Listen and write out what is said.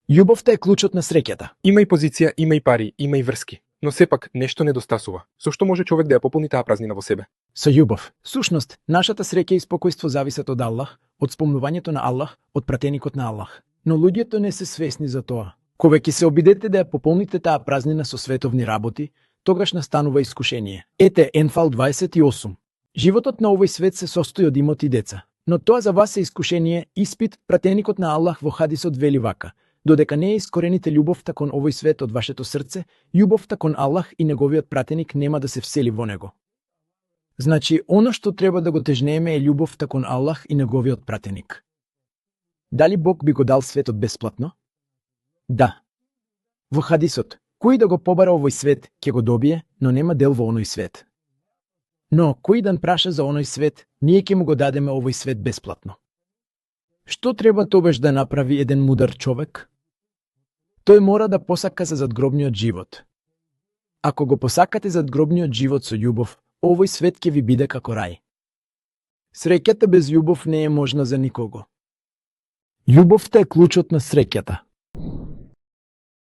Љубовта е клучот на среќата. Има и позиција, има и пари, има и врски. Но сепак нешто недостасува. Со што може човек да ја пополни таа празнина во себе? Со љубов. Сушност, нашата среќа и спокојство зависат од Аллах, од спомнувањето на Аллах, од пратеникот на Аллах. Но луѓето не се свесни за тоа. Кога ќе се обидете да ја пополните таа празнина со световни работи, тогаш настанува искушение. Ете Енфал 28. Животот на овој свет се состои од имоти и деца. Но тоа за вас е искушение, испит, пратеникот на Аллах во хадисот вели вака: додека не искорените љубовта кон овој свет од вашето срце, љубовта кон Аллах и неговиот пратеник нема да се всели во него. Значи, оно што треба да го тежнееме е љубовта кон Аллах и неговиот пратеник. Дали Бог би го дал светот бесплатно? Да. Во хадисот, кој да го побара овој свет, ќе го добие, но нема дел во оној свет. Но, кој дан праша за оној свет, ние ќе му го дадеме овој свет бесплатно. Што треба тогаш да направи еден мудар човек? Тој мора да посака за задгробниот живот. Ако го посакате задгробниот живот со љубов, овој свет ќе ви биде како рај. Среќата без љубов не е можна за никого. Љубовта е клучот на среќата.